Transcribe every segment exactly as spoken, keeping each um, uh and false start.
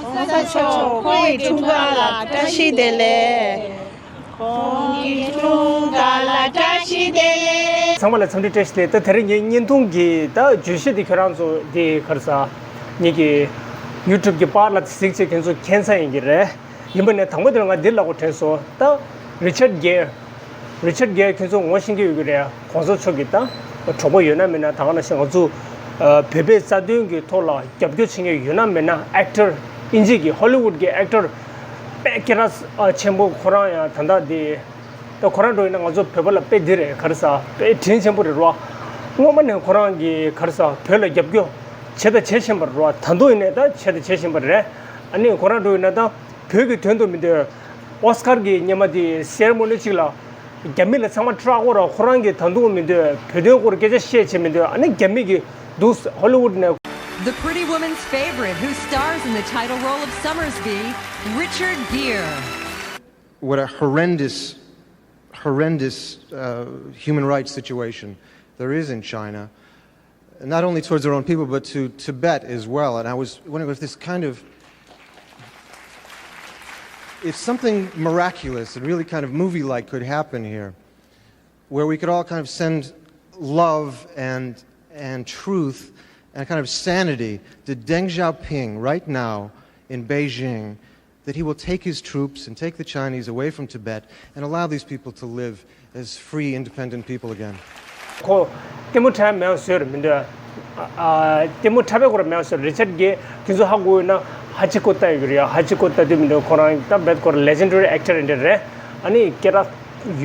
ས་མཆོག་ཁོང་གི་འཁྲུངས་སྐར་ལ་བཀྲ་ཤིས་བདེ་ལེགས། ཁོང་གི་འཁྲུངས་སྐར་ལ་བཀྲ་ཤིས་བདེ་ལེགས། ཚང་མ་ལ་འཚམས་འདྲི་བཀྲ་ཤིས་བདེ་ལེགས། ད་དེ་རིང་ངའི་བརྙན་ཐུང་གི་ད་བརྗོད་གཞི་དེ་ཁྱོད་རང་ཚོ་དེ་ག་རེ་ཟ། ངེད་ཀྱི་ཡུ་ཊུབ་གི་པར་ལ་གཟིགས་བྱས་ཁྱོད་ཚོ་མཁྱེན་ས་ཡིན་གྱི་རེད། ཡིན་པ་ནས་དང་པོ་དེ་ལ་ང་འདི་ལབ་དགོས་དྲན་སོང་། ད་རི་ཆར་གྷེར། རི་ཆར་གྷེར་ཁྱོད་ཚོ་ངོ་ཤེས་ཀྱི་ཡོད་ཀྱི་རེད། གོང་ས་མཆོག་གི་ད་གྲོགས་པོ་ཡོད་ན་མེད་ན། ད་ག་ནང་བཞིན་ང་ཚོ་ཨ་བོད་པའི་རྩ་དོན་གྱི་ཐོག་ལ་རྒྱབ་སྐྱོར་བྱེད་མཁན་ཡོད་ན་མེད་ན། ཨེག་ཊར། དབྱིན་ཇི་གི་ཧོ་ལི་ཝུཌ་གི་ཨེག་ཊར་དཔེ་སྐད་གྲགས་ཆེན་པོ། ཁོ་རང་ཡང་ད་ལྟ་དེ། ད་ཁོ་རང་འགྲོ་ཡིན་ན་ང་ཚོ་བོད་པ་ལ་དཔེ་འདི་རེད། ག་རེ་ཟ། དཔེ་དྲིན་ཆེན་པོ་རེད་རོ། སྔོན་མ་ནས་ཁོ་རང་གིས་ག་རེ་ཟ་བོད་ལ་རྒྱབ་སྐྱོར་བྱས་དང་བྱེད་བཞིན་པ་རེད་རོ། ད་དུང་ཡིན་ནའི་ད་བྱས་དང་བྱེད་བཞིན་པ་རེད། ཨ་ནི་ཁོ་རང་འགྲོ་ཡིན་ན་ད་བོད་ཀྱི་དོན་དུ་མི་འདོད། ཨོ་སི་ཀར་གྱི་སྔོན་མ་དེ་སེ་ར་མོ་ནི་གཅིག་ལ་རྒྱ་མི་ལ་ཚང་མ་ཁྲག་འཁོར་ར། ཁོ་རང་གིས་ད་དུང་མི་འདོད། བོད་དོན་སྐོར་སྐད་ཆ་བཤད་བྱེད་མི་འདོད། ཨ་ནི་རྒྱ་མི་གིས་འདུག་ཧོ་ལི་ཝུཌ་ནས། The pretty woman's favorite, who stars in the title role of Sommersby, Richard Gere. What a horrendous, horrendous uh, human rights situation there is in China, not only towards their own people, but to Tibet as well. And I was wondering if this kind of, if something miraculous and really kind of movie like could happen here, where we could all kind of send love and, and truth and kind of sanity to Deng Xiaoping right now in Beijing, that he will take his troops and take the Chinese away from Tibet and allow these people to live as free, independent people again. ཁོ་ལྟད་མོ་འཁྲབ་མེད་བཟོས་རེད་མི་འདུག་ཨ། ལྟད་མོ་འཁྲབ་པའི་སྐོར་མེད་བཟོས། རི་ཆར་གྷེར་དེ་ཚོ་ཧ་གོ་ཡོད་ན། ཧ་ཅི་ཀོ་ལྟ་ཡོད་ཀྱི་རེད། ཧ་ཅི་ཀོ་ལྟ་དུས་མི་འདུག་ཁོ་རང་ད་བེད་སྐོར་ལེ་ཇེན་ཌ་རི་ཨེག་ཊར་འདྲ་རེད། ཨ་ནི་སྐད་གྲགས་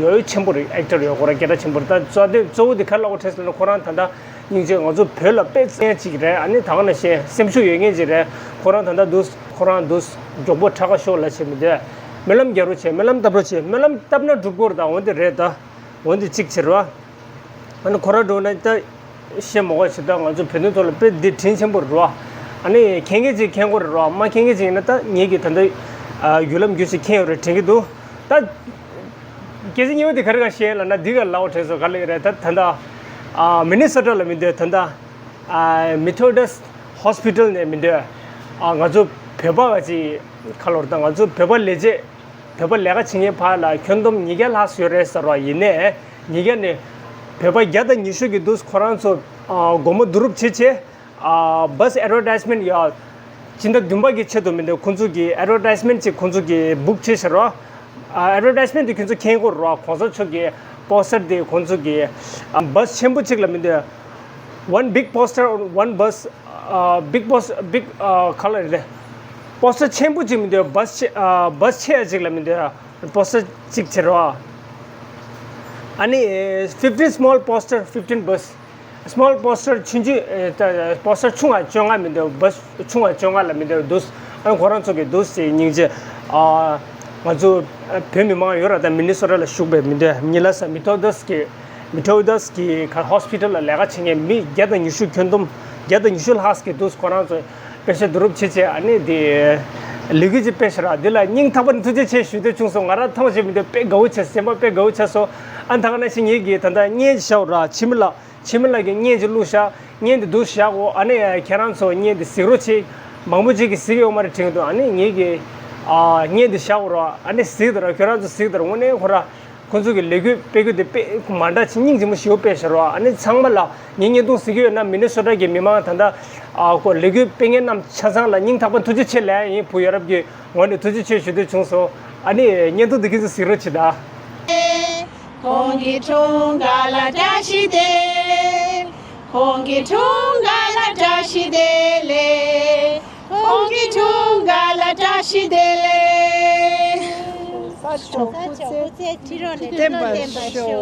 ཡོད་ཆེན་པོ་རེད། ཨེག་ཊར་ཡོད། ཁོ་རང་སྐད་གྲགས་ཆེན་པོ་རེད། ད་གཙོ་དེ་གཙོ་བོ་དེ་ག་ལ་འོ་ཁྲེས་ལ་ཁོ་རང་ད་ལྟ་སྙིང་རྗེ། ང་ཚོ་བོད་ལ་དཔེ་བརྩེ་མཁན་ཅིག་རེད། ཨ་ནི་ད་ག་ནང་བཞིན་སེམས་ཤུགས་ཡོད་མཁན་ཅིག་རེད། ཁོ་རང་ད་ལྟ་འདུག་ཁོ་རང་འདུག་མགྱོགས་པོ་ཁྲ་ཁ་ཤོར་ལ་བྱེད་མི་འདོད། སྨོན་ལམ་རྒྱག་རོགས་བྱེད། སྨོན་ལམ་བཏབ་རོགས་བྱེད། སྨོན་ལམ་བཏབ་ན་འགྲུབ་ཀྱི་རེད། ད་འོན་ཏེ་རེད། ད་འོན་ཏེ་གཅིག་བྱེད་རོགས། ཨ་ནི་ཁོ་རང་འགྲོ་ན་ད་བཤད་མ་དགོས་ཞེ་དྲག་ང་ཚོ་བོད་དོན་ཐོག་ལ་དཔེ་འདི་དྲིན་ཆེན་པོ་རེད་རོགས། ཨ་ནི་མཁྱེན་མཁན་ཅིག་མཁྱེན་དགོས་རེད་རོགས། མ་མཁྱེན་མཁན་ཅིག་ཡིན་ན་ད་ངེད་ཀྱིས་ད་ལྟ་ཨ་བརྒྱུད་ལམ་བརྒྱུད་ཅིག་མཁྱེན་ཡོད་རེད་དྲན་གྱི་འདུག་ད་སྐད་ཆ་གཉིས་པ་དེ་ག་རེ་ག་བཤད་ལབ་ན། འདི་ག་ལབ་དྲན་སོང་། ག་ལབ་ཀྱི་རེད། ད་ད་ལྟ་ཨ་མི་ནི་སོ་ཊ་ལ་མི་འདོད། ད་ལྟ་ཨ་མེ་ཐོ་ཌིསི་ཧོ་སི་པི་ཊལ་ནས་མི་འདོད། ཨ་ང་ཚོ་བོད་པ་ཅིག་ག་ལབ་རེད། ད་ང་ཚོ་བོད་པ་ལས་བྱེད། བོད་པ་ལས་ཀ་བྱེད་མཁན་བར་ལ་ཁྱོན་བསྡོམས་ཉིས་བརྒྱ་ལྷག་ཡོད་རེད་ཟེར་བ་ཡིན་ནའི། ཉིས་བརྒྱ་ནས་བོད་པ་བརྒྱ་དང་ཉི་ཤུ་གི་འདུག་ཁོ་རང་ཚོ་ཨ་སྒོར་མོ་བསྡུ་རུབ་བྱེད་བྱས། ཨ་བྷ་སི་ཨེཌ་ཝར་ཊའིཛ་མེན་ཊི་ཡ་སྤྱི་ཟླ་བདུན་པ་གི་ཆེད་དུ་མི་འདུག་ཁོང་ཚོ་གི་ཨེཌ་ཝར་ཊའིཛ་མེན་ཊི་ཅིག་ཁོང་ཚོ་གི་བུག་བྱས་ཟེར་བ། ཨ་ཨེཌ་ཝར་ཊའིཛ་མེན་ཊི་དེ་ཁྱོད་ཚོ་མཁྱེན་གྱི་རེད་རོགས། གོང་ས་མཆོག་གི་པོ་སི་ཊར་དེ་ཁོང་ཚོ་གི་ཨ་བྷ་སི་ཆེན་པོ་གཅིག་ལ་མི་འདུག one big poster on one bus, uh, big post, big, uh, color རེད། པོ་སི་ཊར་ཆེན་པོ་གཅིག་མི་འདུག་བྷ་སི་ཆེ་ཨ་བྷ་སི་ཆེ་ཡ་གཅིག་ལ་མི་འདུག་པོ་སི་ཊར་གཅིག་བྱེད་རོགས། ཨ་ནི་fifteen small poster, fifteen bus, small poster ཆུང་ཆུང་ཨེ་ད་པོ་སི་ཊར་ཆུང་བ་བཅོ་ལྔ་མི་འདུག་བྷ་སི་ཆུང་བ་བཅོ་ལྔ་ལ་མི་འདུག་འདུག་ཨ་ནི་ཁོ་རང་ཚོ་གི་འདུག་སེ་སྙིང་རྗེ། ཨ་ང་ཚོ་ཨ་བོད་མི་མང་ཡོད་ར། ད་མི་ནི་སོ་ཊ་ལ་བཞུགས་པའི་མི་འདུག་མི་ལ་ས་མི་ཐོ་ཌིསི་གི་མི་ཐོ་ཌིསི་གི་ཁ་ཧོ་སི་པི་ཊལ་ལ་ལས་ཀ་བྱེད་མཁན་མི་བརྒྱ་དང་ཉི་ཤུ་ཁྱོན་བསྡོམས་བརྒྱ་དང་ཉི་ཤུ་ལྷག་གི་འདུག་ཁོ་རང་ཚོ་དཔེ་ཆ་བསྡུ་རུབ་བྱེད་བྱས། ཨ་ནི་དེ་ལས་འགུལ་ཅིག་སྤེལ་ཤག་ར། འདི་ལ་སྙིང་ཐག་པ་ནས་ཐུགས་རྗེ་ཆེ་ཞུ་འདོད་བྱུང་སོང་། ང་རང་ཐང་ཆད་མི་འདུག་དཔེ་དགའ་བོ་བྱས། སེམས་པ་དཔེ་དགའ་བོ་བྱས་སོང་། ཨ་ད་ག་ནང་བཞིན་ངེད་ཀྱིས་ད་ལྟ་བརྙན་ཅིག་བཞག་ར། འཆི་མེད་ལགས། འཆི་མེད་ལགས་ཀྱིས་བརྙན་ཅིག་བླུགས་ཤག་བརྙན་དེ་འདུག་བཞག་གོ། ཨ་ནི་ཁྱེད་རང་ཚོ་བརྙན་དེ་གཟིགས་རོགས་བྱེད། མང་པོ་ཅིག་གིས་གཟིགས་ཡོད་མ་རེད་དྲན་གྱི་འདུག་ཨ་ནི་ངེད་ཀྱིས་ཨ་བརྙན་དེ་བཞག་གོ་ར། ཨ་ནི་གཟིགས་དང་ར། ཁྱོད་རང་ཚོ་གཟིགས་དང་ར། དངོས་གནས་ཁོ་ར་ཁོང་ཚོ་གི་ལས་འགུལ་སྤེལ་རྒྱུ་དེ་དཔེ་མ་འདྲ་ཅིག་སྙིང་རྗེ་མོ་ཞེ་པོ་སྤེལ་ཤག་ར། ཨ་ནི་ཚང་མ་ལ་ངའི་བརྙན་ཐུང་གཟིགས་ཀྱི་ཡོད་ན་མི་ནི་སོ་ཊ་གི་མི་མང་ད་ལྟ་ཨ་ཁོ་ལས་འགུལ་སྤེལ་མཁན་རྣམས་ཆ་ཚང་ལ་སྙིང་ཐག་པ་ཐུགས་རྗེ་ཆེ་ལབ་ཡ་ཡིན། བུ་ཡ་རབས་ཀྱི་ངོས་ནས་ཐུགས་རྗེ་ཆེ་ཞུ་འདོད་བྱུང་སོང་། ཨ་ནི་བརྙན་ཐུང་འདི་ཁྱེད་ཚོས་གཟིགས་རོགས་བྱེད་ད། ཁོང་གི་འཁྲུངས་སྐར་ལ་བཀྲ་ཤིས་བདེ། ཁོང་གི་འཁྲུངས་སྐར་ལ་བཀྲ་ཤིས་བདེ་ལེགས། ཁོང་གི་འཁྲུངས་སྐར་ལ་བཀྲ་ཤིས་བདེ་ལེགས། ས་མཆོག་སྐུ་ཚེ་ཁྲི་རོ་ནས་བརྟན་པར་ཤོག་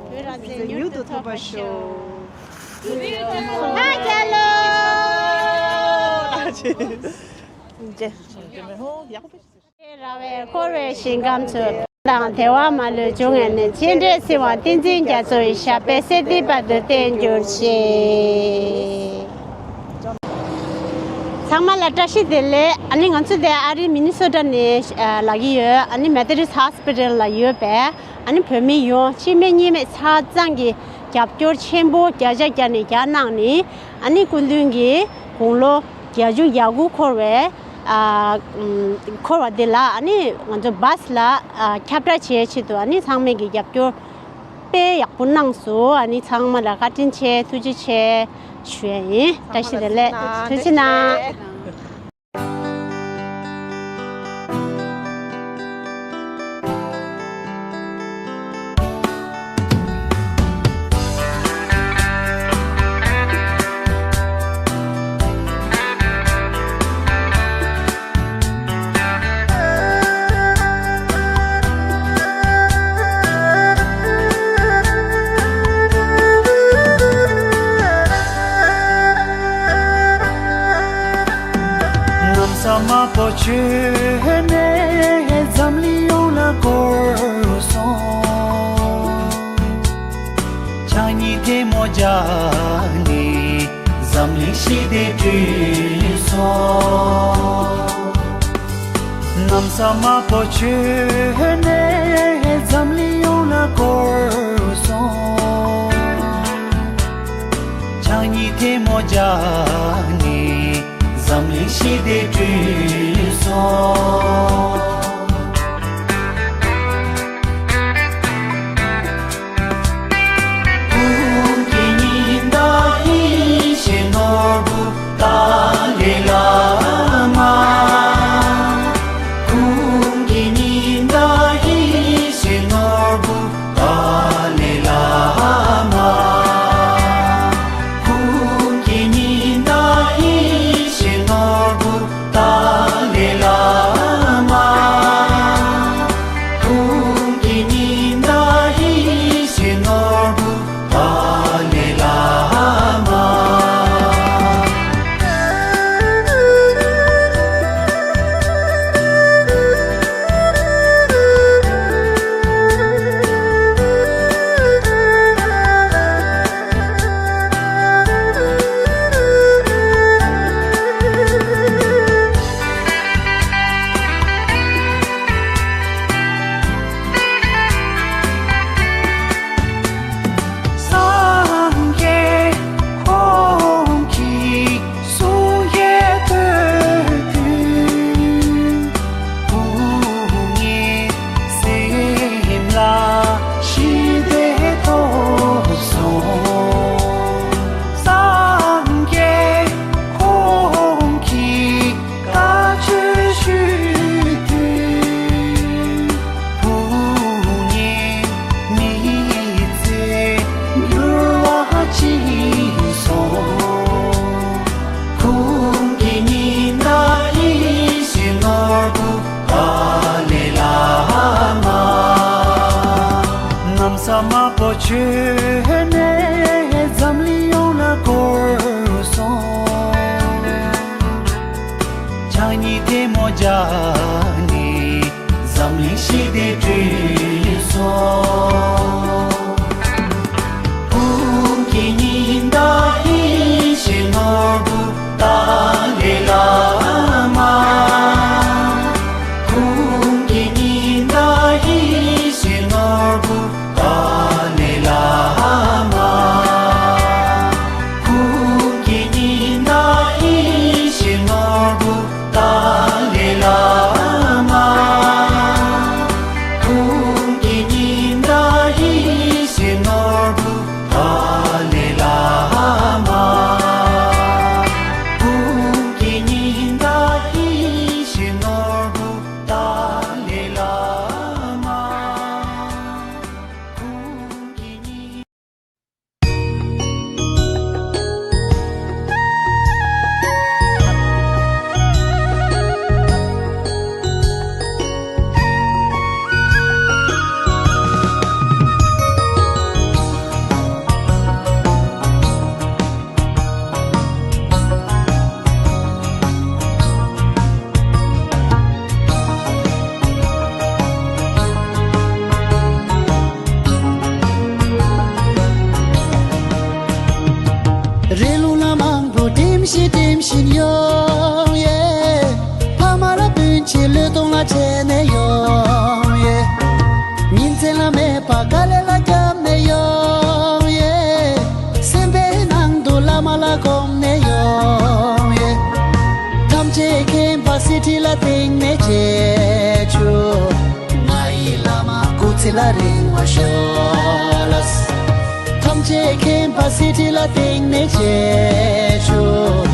བོད་རང་བཙན་མྱུར་དུ་ཐོབ་པར་ཤོག་ཨ་ཅག་ལོ། ར་བས་འཁོར་བའི་ཞིང་ཁམས་སུ། དང་བདེ་བ་མ་ལུས་འབྱུང་བའི་གནས། སྤྱན་རས་གཟིགས་དབང་བསྟན་འཛིན་རྒྱ་མཚོ་ཡི། ཞབས་པད་སྲིད་མཐའི་བར་དུ་བརྟན་གྱུར་ཅིག་ཚང་མ་ལ་བཀྲ་ཤིས་བདེ་ལེགས། ཨ་ནི་ང་ཚོ་དེ་ཨ་རིའི་མི་ནི་སོ་ཊ་ནས་ལབ་ཀྱི་ཡོད། ཨ་ནི་མེ་ཐོ་ཌིསི་ཧོ་སི་པི་ཊལ་ལ་ཡོད་པའི་ཨ་ནི་བོད་མི་ཡོངས་གཅིག་མེད་གཉིས་མེད་ཆ་ཚང་གི་རྒྱབ་སྐྱོར་ཆེན་པོ་བརྒྱ་ཆ་བརྒྱ་ནས་བརྒྱ་གནང་ནས། ཨ་ནི་སྐུ་མདུན་གྱི་དགུང་ལོ་བརྒྱད་ཅུ་གྱ་དགུ་འཁོར་བའི་ ཨ་ཨམ་འཁོར་བ་འདི་ལ་ཨ་ནི་ང་ཚོ་བཱས་ལ་ཨ་ཁྱབ་བསྒྲགས་བྱེད་ཆེད་དུ་ཨ་ནི་ཚང་མས་ཀྱི་རྒྱབ་སྐྱོར་དཔེ་ཡག་པོ་གནང་སོང་། ཨ་ནི་ཚང་མ་ལ་བཀའ་དྲིན་ཆེ། ཐུགས་རྗེ་ཆེ་ཞུ་ཡ་ཡིན། བཀྲ་ཤིས་བདེ་ལེགས། ཐུགས་རྗེ་གནང་། གནམ་ས་དམར་པོ་བྱོན་ནས་འཛམ་གླིང་ཡོངས་ལ་བསྐོར་སོང་། ཕྱག་གཉིས་ཐལ་མོ་སྦྱར་ནས་འཛམ་གླིང་ཞི་བདེ་བསྐྲུན་སོང་། གནམ་ས་དམར་པོ་བྱོན་ནས་འཛམ་གླིང་ཡོངས་ལ་བསྐོར་སོང་། ཕྱག་གཉིས་ཐལ་མོ་སྦྱར་ནས་འཛམ་གླིང་ཞི་བདེ་བསྐྲུན་སོང་། ཀུན་གྱི་ཉི་ཟླ་ཡིད་བཞིན་ནོར་བུ་ཏཱ་ལའི་བླ་མ། ཀུན་གྱི་ཉི་ཟླ་ཡིད་བཞིན་ནོར་བུ་ཏཱ་ལའི་བླ་མ། ཀུན་གྱི་ཉི་ཟླ་ཡིད་བཞིན་ནོར་བུ་ཏཱ་ལའི་བླ་མ། ཀུན་གྱི་ཉི་ཟླ་ཡིད་བཞིན་ནོར་བུ་ཏཱ་ལའི་བླ་མ། སངས་རྒྱས་ཁོང་གིས་གསུང་བཤད་སྟོན་དུས། བུ་ངའི་སེམས་ལ་ཞི་བདེ་ཐོབ་སོང་། སངས་རྒྱས་ཁོང་གིས་བཀའ་ཆོས་ཞུས་དུས། བུ་ངའི་མི་ཚེ་འགྱུར་བ་ཕྱིན་སོང་། ཀུན་གྱི་ཉི་ཟླ་ཡིད་བཞིན་ནོར་བུ་ཏཱ་ལའི་བླ་མ། གནམ་ས་དམར་པོ་བྱོན་ནས་འཛམ་གླིང་ཡོངས་ལ་བསྐོར་སོང་། ཕྱག་གཉིས་ཐལ་མོ་སྦྱར་ནས་འཛམ་གླིང་ཞི་བདེ་བསྐྲུན་སོང་། ཀུན་གྱི་ཉི་ཟླ་ཡིད་བཞིན་ནོར་བུ་ཏཱ་ལའི་བླ་མ། ཀུན་གྱི་ཉི་ཟླ་ཡིད་བཞིན་ནོར་བུ་ཏཱ་ལའི་བླ་མ། ཀུན་གྱི་ཉི་ཟླ་ཡིད་བཞིན་ནོར་བུ་ཏཱ་ལའི་བླ་མ། ཀུན་གྱི་ཉི་ཟླ་ཡིད་ སྲིད་ཁྲི་ལ་བརྟེན་ནས་བྱེད་ཆོག་ང་ཡི་བླ་མ་སྐུ་ཚེ་ལ་རིང་བ་ཤོག་ལ། ཐམས་ཅད་མཁྱེན་པ་སྲིད་ཁྲི་ལ་བརྟེན་ནས་བྱེད་ཆོག་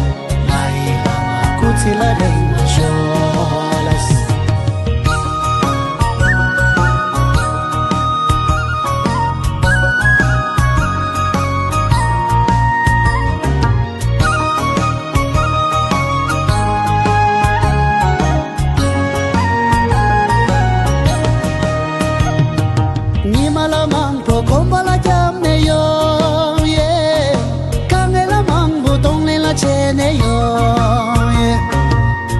ང་ཡི་བླ་མ་སྐུ་ཚེ་ལ་རིང་བ་ཤོག་ལ། ཉི་མ་ལ་མང་པོ་གོམ་པ་ལ་བརྒྱབ་ནས་ཡོང་ཡེ། དཀའ་ངལ་ལ་མང་པོ་གདོང་ལེན་ལ་བྱས་ནས་ཡོང་ཡེ།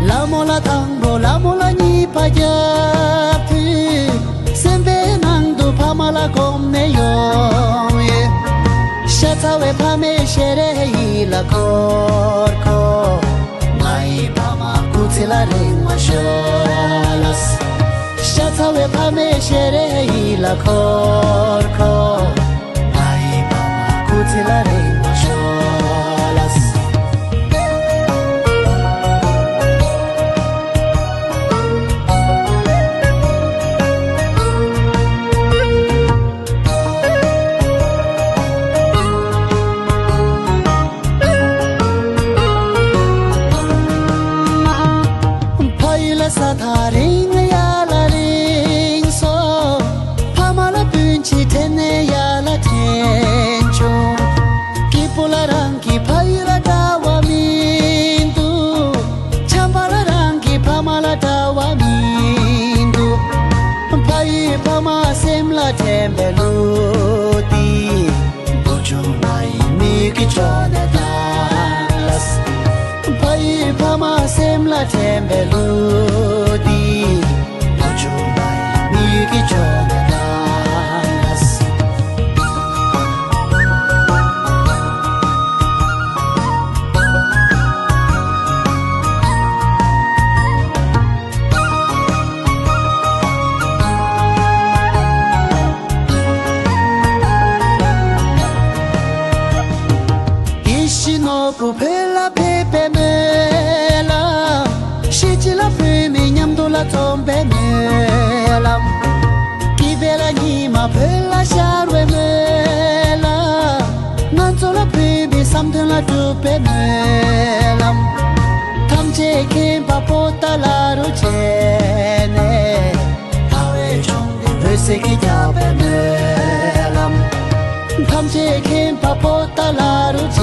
ལ་མོ་ལ་དང་པོ་ལ་མོ་ལ་གཉིས་པ་རྒྱབ་དུས། སེམས་པའི་ནང་དུ་ཕ་མ་ལ་སྒོམ་ནས་ཡོང་ཡེ། ཤ་ཚ་བའི་ཕ་མའི་ཞལ་རས་ཡིད་ལ་འཁོར་འཁོར། ང་ཡི་ཕ་མ་སྐུ་ཚེ་ལ་རིང་བ་ཤོག་ལ། ཤ་ཚ་བའི་ཕ་མའི་ཞལ་རས་ཡིད་ལ་འཁོར་འཁོར། ང་ཡི་ཕ་མ་སྐུ་ཚེ་ལ་རིང་བ་ཤོག་ལ། ཕ་ཡུལ་ལ་ས་ཐག་རིང་ཡར་ལ་རིང་སོང་། ཕ་མ་ལ་སྤུན་མཆེད་དྲན་ནས་ཡར་ལ་དྲན་བྱུང་། སྐྱིད་པོ་ལ་རང་གི་ཕ་ཡུལ་ལ་འདྲ་བ་མི་འདུག་བྱམས་པ་ལ་རང་གི་ཕ་མ་ལ་འདྲ་བ་མི་འདུག་ཕ་ཡུལ་ཕ་མ་སེམས་ལ་དྲན་པའི་ལུས་འདི། བུ་ཆུང་ང་ཡི་མིག་གི་ཕྱོགས་ནས་ལྟ་ལ། ཕ་ཡུལ་ཕ་མ་སེམས་ལ་དྲན་པའི་ལུས་འདི། བུ་ཆུང་ང་ཡི་མིག་གི་ཕྱོགས་ནས་ལྟ་ལ། ཡིད་བཞིན་ནོར་བུ་བོད་ལ་ཕེབས་པའི་སྨོན་ལམ། གཞིས་བྱེས་ལ་བོད་མི་མཉམ་དུ་ལ་འཛོམས་པའི་སྨོན་ལམ། སྐྱིད་པའི་ལ་ཉི་མ་བོད་ལ་ཤར་བའི་སྨོན་ལམ། ང་ཚོ་ལ་བོད་མི་བསམ་དོན་ལ་འགྲུབ་པའི་སྨོན་ལམ། ཐམས་ཅད་མཁྱེན་པ་པོ་ཏཱ་ལ་རུ་བྱས་ནས། དགའ་བའི་ལྗོངས་འདི་འོད་ཟེར་གྱིས་ཁྱབ་པའི་སྨོན་ལམ། ཐམས་ཅད་མཁྱེན་པ་པོ་ཏཱ་ལ་རུ་བྱས་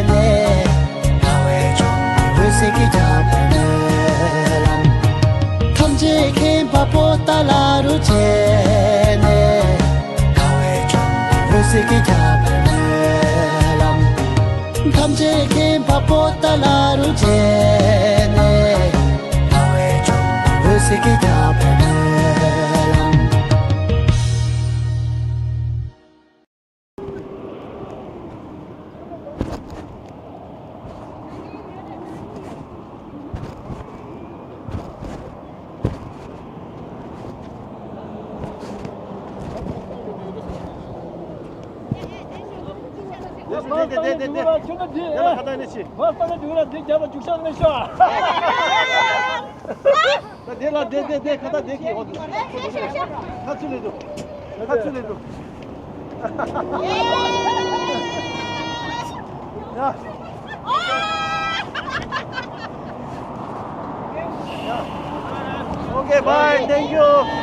ནས། དགའ་བའི་ལྗོངས་འདི་འོད་ཟེར་གྱིས་ཁྱབ་པའི་སྨོན་ལམ། ཐམས་ཅད་མཁྱེན་པ་པོ་ཏཱ་ལ་རུ་བྱས་ནས། དགའ་བའི་ལྗོངས་འདི་འོད་ཟེར་གྱིས་ཁྱབ་པའི་སྨོན་ལམ། ཐམས་ཅད་མཁྱེན་པ་པོ་ཏཱ་ལ་རུ་བྱས་ནས། དགའ་བའི་ལྗོངས་འདི་འོད་ཟེར་གྱིས་ཁྱབ་པའི་སྨོན་ལམ། དེ་ལ་ཁ་ཏ་ནི་ཆི། ད་དེ་ལ་དེ་དེ་དེ་ཁ་ཏ་དེ་གི་འོ་དུ། ཁ་ཚུ་ལེ་དུ། ཁ་ཚུ་ལེ་དུ། ཡ། Okay, bye. Thank you.